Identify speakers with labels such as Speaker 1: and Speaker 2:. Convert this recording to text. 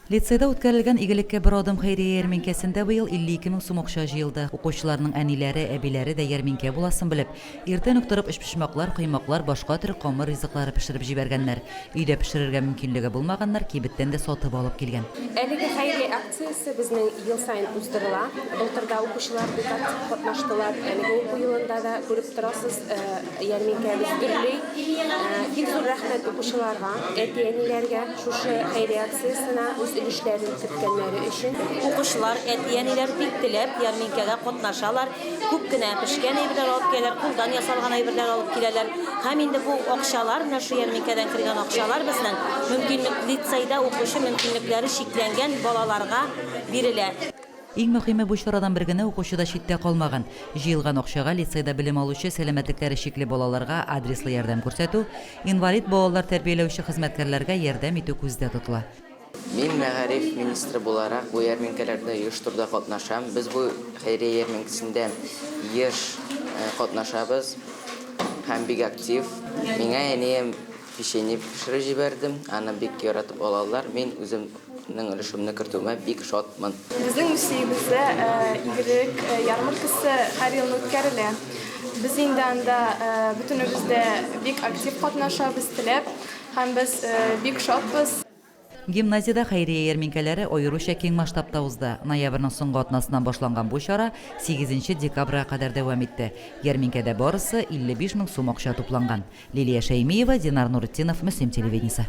Speaker 1: Лицейда үткәрелгән Игелеккә бер адым хәйрия ярминкәсендә быел 52 мең сум акча җыелды. Укучыларның әниләре, әбиләре дә ярминкә буласын белеп, иртән үк торып өчпочмаклар, коймаклар, башка төр камыр ризыклары пешереп җибәргәннәр. Өйдә пешерергә мөмкинлеге булмаганнар кибеттән дә сатып алып килгән.
Speaker 2: Әлеге хәйрия акциясе безнең ел саен уздырыла. Былтыр да укучылар бик актив катнаштылар. Әлеге уку елында да, күреп торасыз, Ярминкәбез гөрли. Бик зур рәхмәт укучыларга, әти-әниләргә шушы хәйрия акциясенә үз өлешләрен керткәннәре өчен.
Speaker 3: Укучылар, әти-әниләр бик теләп ярминкәгә катнашалар. Күп кенә пешкән әйберләр алып киләләр, кулдан ясалган әйберләр алып киләләр. Һәм инде бу акчалар, менә шул ярминкәдән кергән акчалар безнең мөмкинлек, лицейда укучы мөмкинлекләре чикләнгән балаларга бирелә.
Speaker 1: Иң мөһиме, бу чарадан бер генә укучы да читтә калмаган. Җыелган акчага лицейда белем алучы сәламәтлекләре чикле балаларга адреслы ярдәм күрсәтү, инвалид балалар тәрбияләүче хезмәткәрләргә ярдәм итү күздә тотыла.
Speaker 4: Мин мәгариф министры буларак бу ярминкәләрне оештыруда катнашам. Без бу хәйрия ярминкәсендә еш катнашабыз һәм бик актив. Миңа әнием печенье пешереп җибәрде, аны бик яратып алалар. Мин үзем Ның өлешемне кертүемә бик шатмын.
Speaker 5: Безнең музеебызда Игелек ярмаркасы һәр елны үткәрелә. Без инде анда бөтенебез дә бик актив катнашабыз, теләп, һәм без бик шатбыз.
Speaker 1: Гимназиядә хәйрия ярминкәләре аеруча киң масштабта узды. Ноябрьнең соңгы атнасыннан башланган бу чара сигезенче декабрьгә кадәр дәвам итте. Ярминкәдә барысы 55 мең сум акча тупланган. Лилия Шәймиева, Динар Нуретдинов, Мөслим телевидениесе.